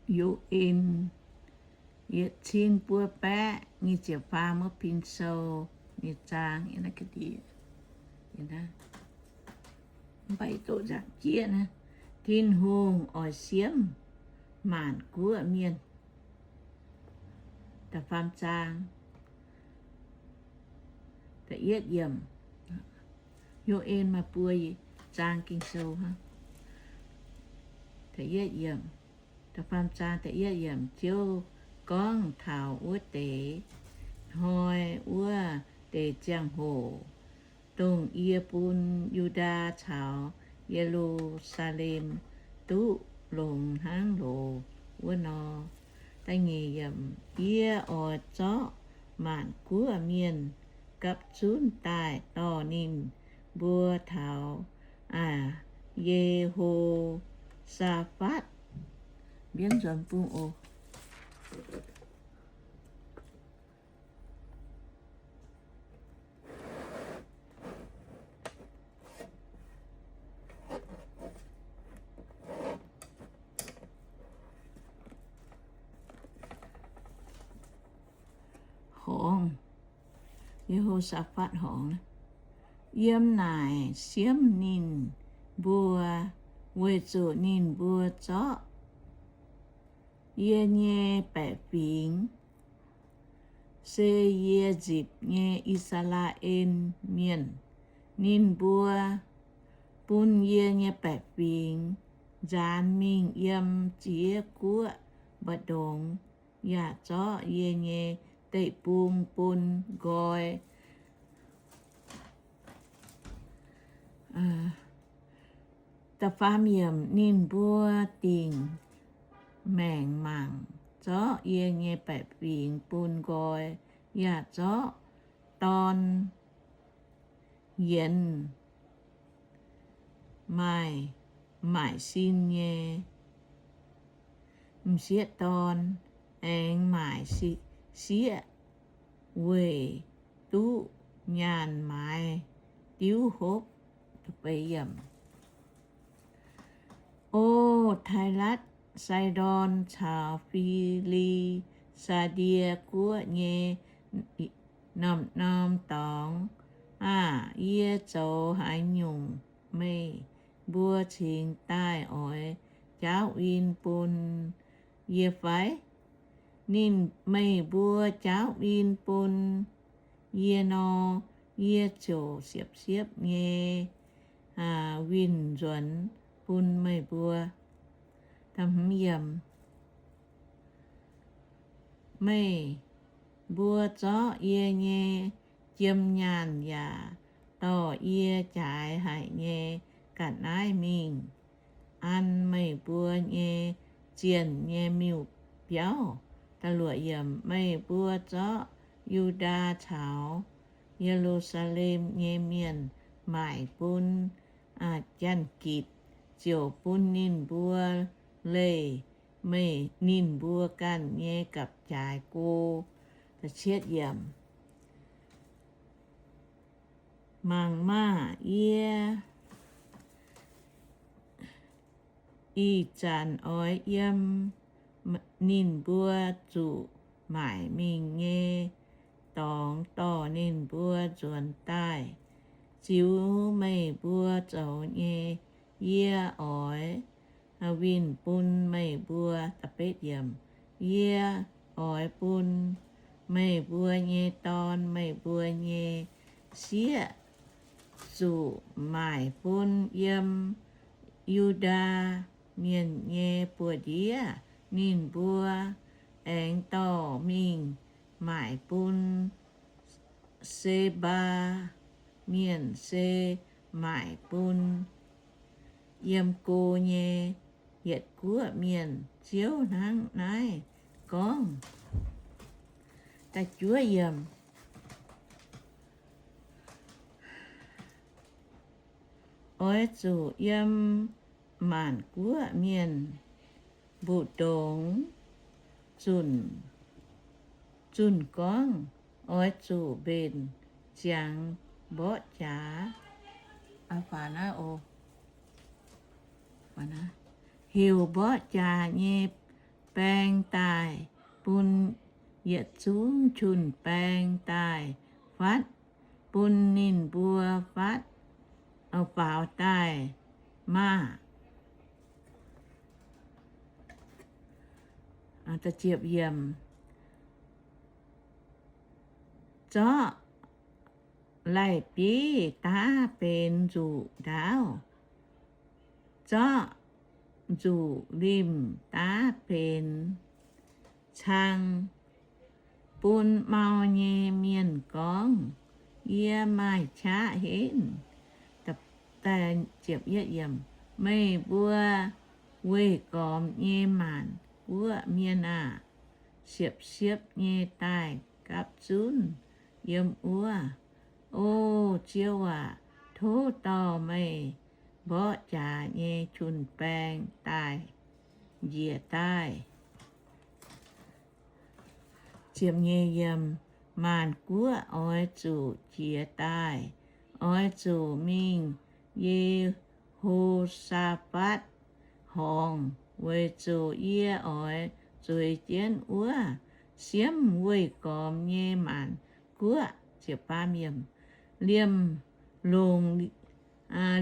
Yo^en yietc cin buo baeqv nyic ziepc faam wuov pin sou nyei zaang. Tin-Hungh oix siemv maanc guoqv mienh. Da'faam zaang, da'yietv yiemc. Yo^en maaih buo zaang Ging-Sou hnangv. Da'faam zaang da'yietv yiemc, Ziouv gorngv taux wuov deix hnoi wuov deix ziangh hoc, dongh yie bun Yu^ndaa caux Ye^lu^saa^lem duqv longx hnangv loz wuov nor. Da'nyeic yiemc, Yie oix zorqv maanc guoqv mienh gapv zunv daaih dorh ninh mbuo taux Ye^ho^saa^fatv, mbienv nzuonx bung oc. Horngz, Ye^ho^saa^fatv horngz, Yiem naaic siemv ninh mbuo, weic zuqc ninh mbuo zorqv yie nyei baeqc fingx, se yie nzipc nyei I^saa^laa^en Mienh. Ninh mbuo bun yie nyei baeqc fingx nzaanx mingh yiem ziex guoqv mba'ndongx, yaac zorqv yie nyei deic-bung bun nqoi. Da'faam yiemc, Ninh mbuo dingc maengc mangc zorqv yie nyei baeqc fingx bun nqoi, yaac zorqv dorn yienx maaih, maaic sin nyei m'sieqv dorn, aengx maaic sieqv weic duqv nyaanh maaiz diuv hopv. O Tailatv, Saidon caux Fi^li^saa^die Guoqv nyei norm-norm dorngx aah! Yie zoux haaix nyungc meih mbuo cingx daaih oix jaauv win bun yie fai? Ninh, meih mbuo jaauv win bun yie nor, yie ziouc siepv-siepv nyei winh nzuonx bun meih mbuo. Meih mbuo zorqv yie nyei jiem nyaanh yaac dorh yie jaaix haic nyei ga'naaiv mingh an meih mbuo nyei zienh nyei miuc-biauv. Meih mbuo zorqv Yu^ndaa caux Ye^lu^saa^lem nyei mienh maaic bun Janx-Gitc, ziouc bun ninh mbuo leih meih, ninh mbuo ganh nyei gapv-jaaix go. Mangc maah! Yie ih zanc oix yiem ninh mbuo zuqc maaic mingh nyei dorngx dorh ninh mbuo nzuonx daaih ziux meih mbuo zoux nyei. Yie oix winh bun meih mbuo. Yie oix bun meih mbuo nyei dorn, meih mbuo nyei sieqv, zuqc maaic bun yiem Yu^ndaa Mienh nyei buoz-ndiev. Ninh mbuo aengx dorh mingh maaic bun Se^mbaa Mienh, se maaic bun yiem go nyei yietc guoqv mienh. Ziouv hnangv naaiv gorngv. Oix zuqc yiem maanc guoqv mienh mbu'ndongx zunh, zunh gorngv, Oix zuqc mbenc ziangx mborqv jaax, heuc mborqv jaax nyei baeng daaih, bun yietc zungv jun-baeng daaih fatv, bun ninh mbuo fatv, faaux daaih maah! Zorqv laih bieiv daav benx nzuqc ndaauv, zorqv nzuqc limh daav benx cang, bun mau nyei mienh gorngv, Yie maaih qaqv henv. Meih mbuo weih gormx nyei maanc guoqv mienh aah! Siepv-siepv nyei daaih gapv zunv yiem wuov. O Ziouv aac, tov dorh meih mborqv jaax nyei jun-baeng daaih njiec daaih. Maanc guoqv oix zuqc jiez daaih. Oix zuqc mingh Ye^ho^saa^fatv Horngz, weic zuqc yie oix zueiz jienv wuov siemv weih gormx nyei maanc guoqv. Liemh longc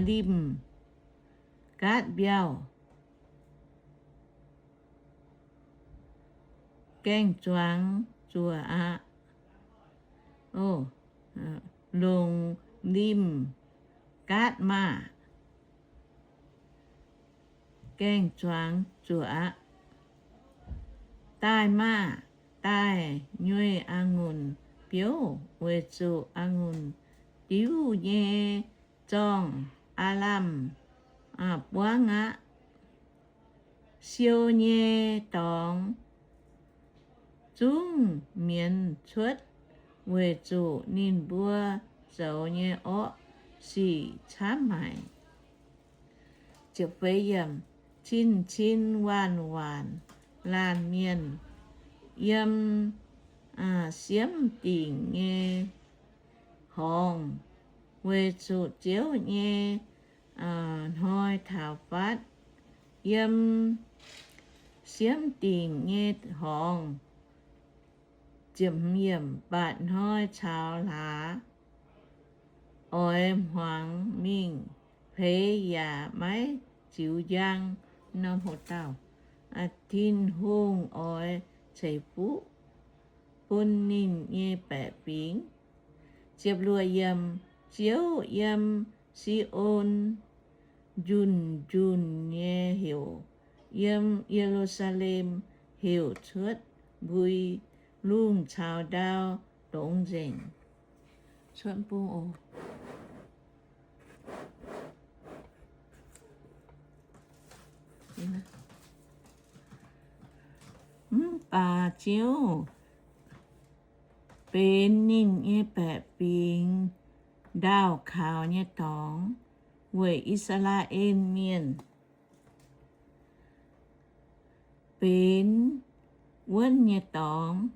limh gaatv mbiauh, gaeng-zuangx zuoqc aqv. Longc limh gaatv maah! Gaeng-zuangx zuoqc aqv. Daaih maah! Daaih nyueih a'ngunc biouv, weic zuqc a'ngunc diuv nyei zorngh aav lamh buangv aqv. Siou nyei dorngx zungv mienz cuotv, weic zuqc ninh mbuo zoux nyei orqv sic camv haic. Cin-cin waanc-waanc laanh mienh yiem siemv dingc nyei horngz, weic zuqc Ziouv nyei hnoi taux fatv. Yiem siemv dingc nyei horngz, mbatc hnoi caux hlaax oix hmuangx mingh peix yaac maiv ziux njang. Tin-Hungh oix ceix fuqv bun ninh nyei baeqc fingx. Ziouv yiem Si^on njunh njunh nyei heuc, yiem Ye^lu^saa^lem heuc cuotv mbui, lungh caux ndau dongz nzengc. Mv baac Ziouv benx ninh nyei baeqc fingx ndaauh kaux nyei dorngx, weic I^saa^laa^en Mienh benx wuonv nyei dorngx.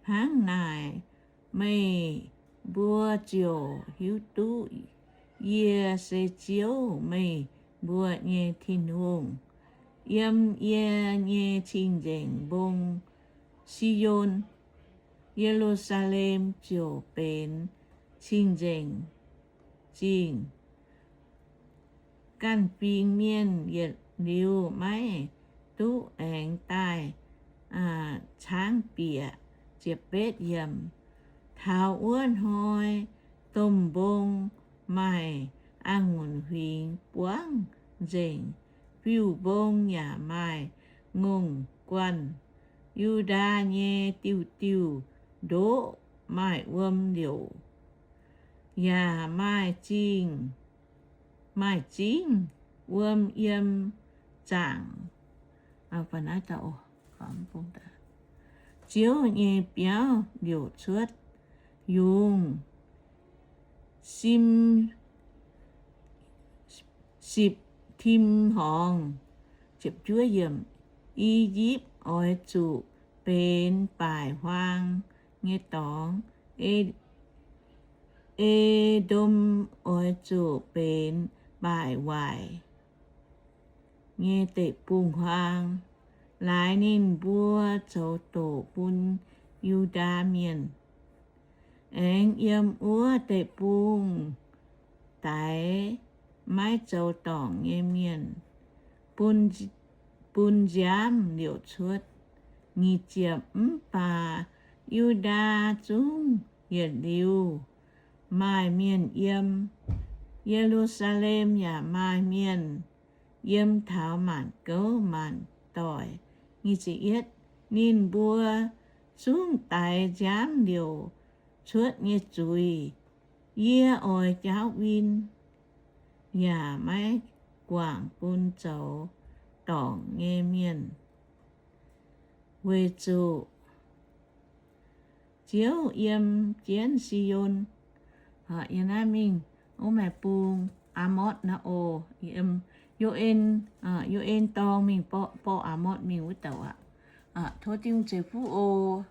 Hnangv naaic, meih mbuo ziouc hiuv duqv yie se Ziouv, meih mbuo nyei Tin-Hungh. Yiem yie nyei cing-nzengc mbong, Si^on, Ye^lu^saa^lem, ziouc benx cing-nzengc zingh. Ganh fingx mienh yietc liuz maiv duqv aengx daaih caangv bieqc. Taux wuov hnoi, domh mbong maaih a'ngunc huingx buangv nzengc, fiuv-mbong yaac maaih ngongh guanh. Yu^ndaa nyei diuh diuh ndoqv maaih wuom liouc, yaac maaih zingh, maaih zingv wuom yiem zaangc. Ziouv nyei biauv liouc cuotv yungz Sim, Sipv^tim Horngz. I^yipv oix zuqc benx baaic huaang nyei dorngx. E^ndom oix zuqc benx baaic waaic nyei deic-bung-huaang. laaix ninh mbuo zoux doqc bun Yu^ndaa Mienh. Aengx yiem wuov deic-bung daix maiv zoux dorngc nyei mienh bun, bun nziaamv liouc cuotv. Nyic ziepc, mv baac Yu^ndaa zungv yietc liuz maaih mienh yiem. Ye^lu^saa^lem yaac maaih mienh yiem taux maanc gouv maanc doic. Ninh mbuo zungv daix nziaamv liouc cuotv nyei zuiz. Yie oix jaauv win, yaac maiv guangc bun zoux dorngc nyei mienh, weic zuqc Ziouv yiem jienv Si^on. Yiem naaiv mingh wuov maaih bung Aa^motv naaiv oc. Yo^en, Yo^en dorng mingh borqv, borqv Aa^motv mingh wuov dauh aqv. Tov Tin-Hungh ceix fuqv oc.